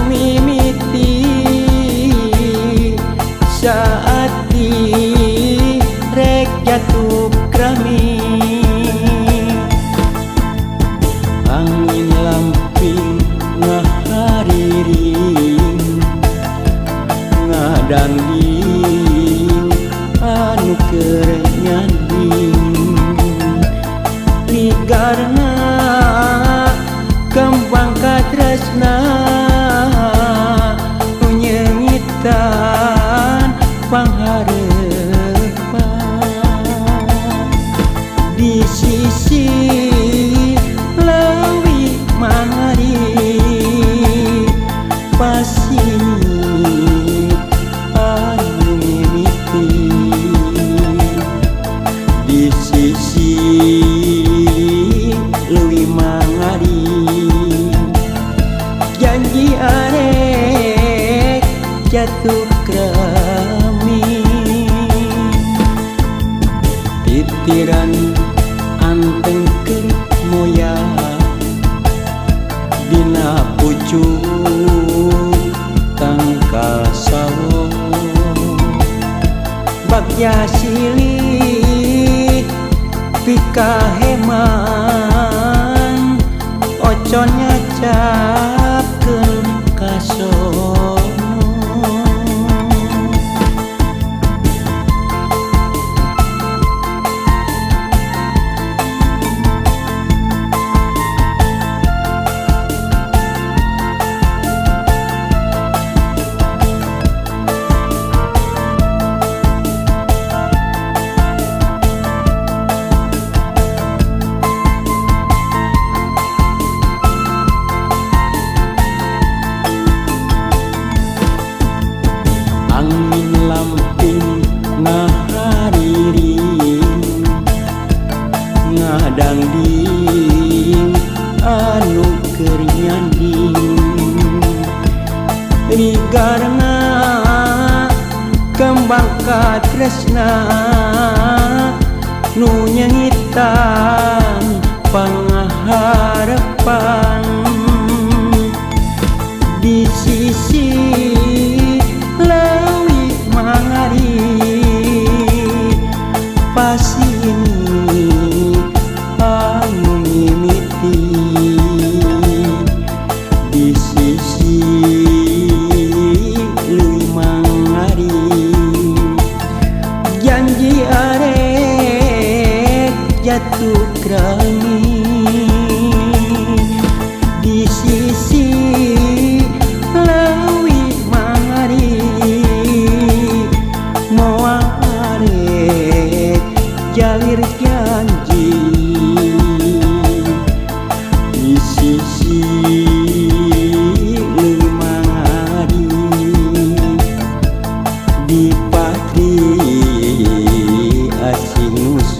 Mimiti saat di rek jatuh krami. Angin lamping ngahariring, ngadangding anu keur nyanding. Ligarna kembang katresna nu nyeungitan pangharepan. Di sisi leuwih mangari pasini anu mimiti. Di sisi leuwih mangari janji arek jatuh krami. Titiran anteng keur moya dina pucuk tangkal sawo. Bagja silih pikaheman, ocon nyacapkeun kasono. Angin lamping ngahariring, ngadangding anu keur nyanding. Ligarna kembang katresna nu nyengitan pangharepan. Di sisi leuwih mangari pasini anu mimiti. Di sisi leuwih mangari janji arek jatuh krami. Di sisi leuwih mangari moal arek jalir janji. Di sisi leuwih mangari di patri asing.